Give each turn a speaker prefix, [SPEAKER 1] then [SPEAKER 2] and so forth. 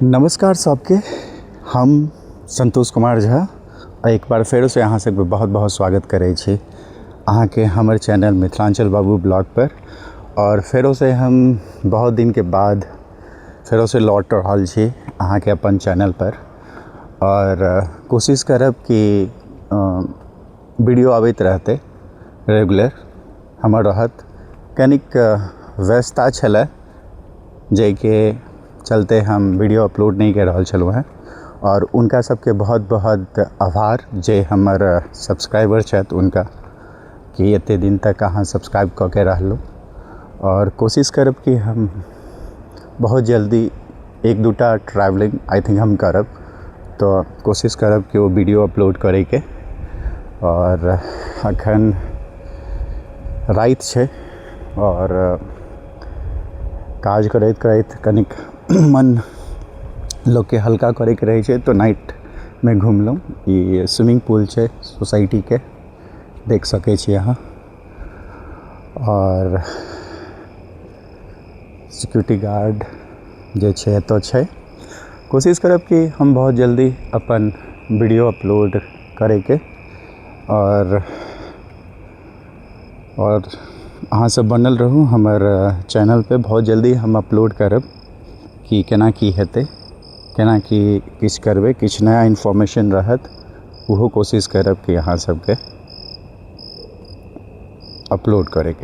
[SPEAKER 1] नमस्कार सबके, हम संतोष कुमार झा एक बार फेरोसँ अहाँ सबके बहुत बहुत स्वागत करै छी अहाँके हमर चैनल मिथिलाञ्चल बाबू ब्लॉग पर। आओर फेरोसँ हम बहुत दिनके बाद फेरोसँ लौट रहल छी अहाँके अपन चैनल पर। आओर कोशिश करब कि वीडियो अबैत रहतै रेगुलर हमर रहत। कनिक व्यस्तता छलै जाहिके चलते हम वीडियो अपलोड नहि कऽ रहल छलहुँ हेँ। आओर हुनका सबके बहुत बहुत आभार जे हमर सब्सक्राइबर छथि उनका कि एते दिन तक अहाँ सब्सक्राइब कऽ के रहलहुँ। आओर कोशिश करब कि हम बहुत जल्दी एक दूटा ट्रैवलिंग I think हम करब, तऽ कोशिश करब कि ओ वीडियो अपलोड करैके। आओर अखन राति छै आओर काज करैत करैत कनिक मन लोकके हल्का करैके रहै छै, तऽ नाइटमे घुमलहुँ। ई स्विमिंग पूल छै सोसाइटीके, देख सकै छी अहाँ। आओर सिक्योरिटी गार्ड जे छै एतऽ छै। कोशिश करब कि हम बहुत जल्दी अपन वीडियो अपलोड करैके। आओर अहाँ सब बनल रहू हमर चैनल पे, बहुत जल्दी हम अपलोड करब कि केना की हेतै, केना की किछु करबै, किछु नया इन्फॉर्मेशन रहत ओहो कोशिश करब कि अहाँ सबके अपलोड करैके।